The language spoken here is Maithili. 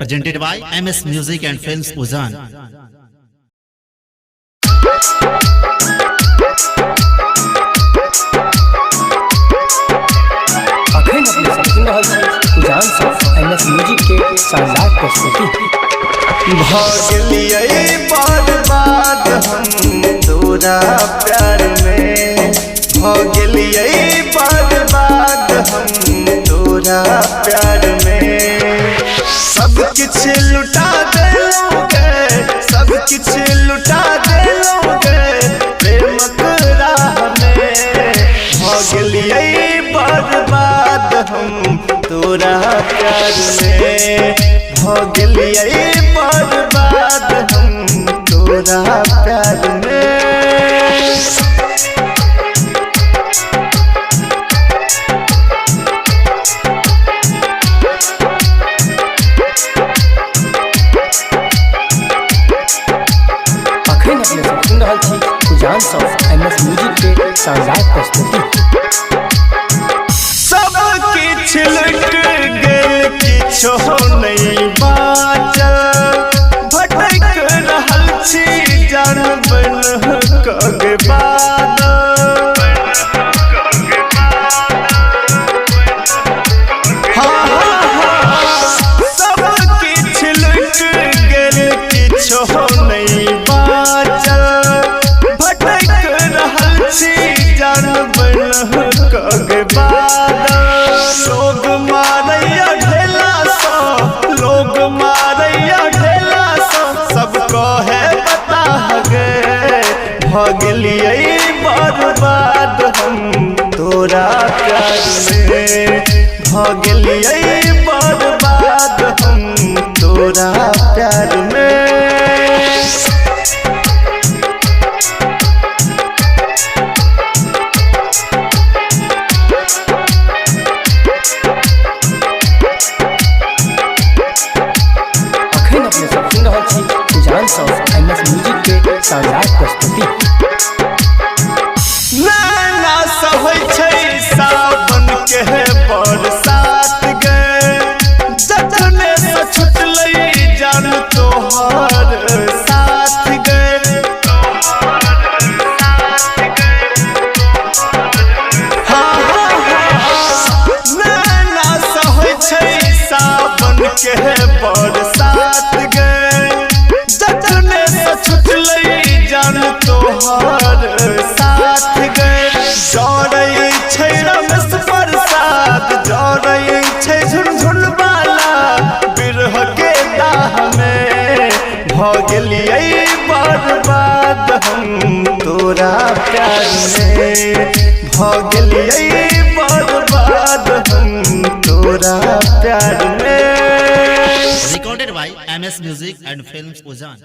Presented by MS Music and Films Ujaan. अखन अपने सब सुनि रहल छी उजान सँ एम एस म्यूजिक के शानदार प्रस्तुति। भऽ गेलियै बर्बाद हम तोरा प्यार में, भऽ गेलियै बर्बाद हम तोरा प्यार में। सब किछु लुटा देलहुँ गे, सब किछु लुटा देलहुँ गे प्रेमक राह में। भऽ गेलियै बर्बाद हम तोरा प्यार में, भऽ गेलियै बर्बाद हम तोरा प्यार में। अखन अपने सब सुनि रहल छी उजान सँ एम एस म्यूजिक के शानदार प्रस्तुति। सब किछु लुट गेल, किछो नहीं बाचल, भटक रहल छी जान बन कऽ बादल। हाँ हाँ हाँ, सब किछु लुट गेल, किछो नहीं बाचल, भटक रहल छी जान बन कऽ बादल। लोग मारैया ढेला सँ, लोग मारैया ढेला सँ, सब कहे बता गे। भऽ गेलियै बर्बाद हम तोरा प्यार में, भऽ गेलियै बर्बाद हम तोरा प्यार में। अखन अपने सब सुनि रहल छी उजान सँ एम एस म्यूजिक के शानदार प्रस्तुति। नैना सहै छै सावन के बरसात गे, जखने से छुटलै जान तोहर साथ गे। हाँ हाँ हाँ, नैना सहै छै सावन के बरसात गे, जखने से छुटलै जान तोहर साथ गे। जरै छै रमेश प्रसाद, जरै छै झुनझुन वाला बिरह के दाह में। भऽ गेलियै बर्बाद हम तोरा प्यार में, भऽ गेलियै बर्बाद हम तोरा प्यार में। Recorded by MS Music and Films Ujaan.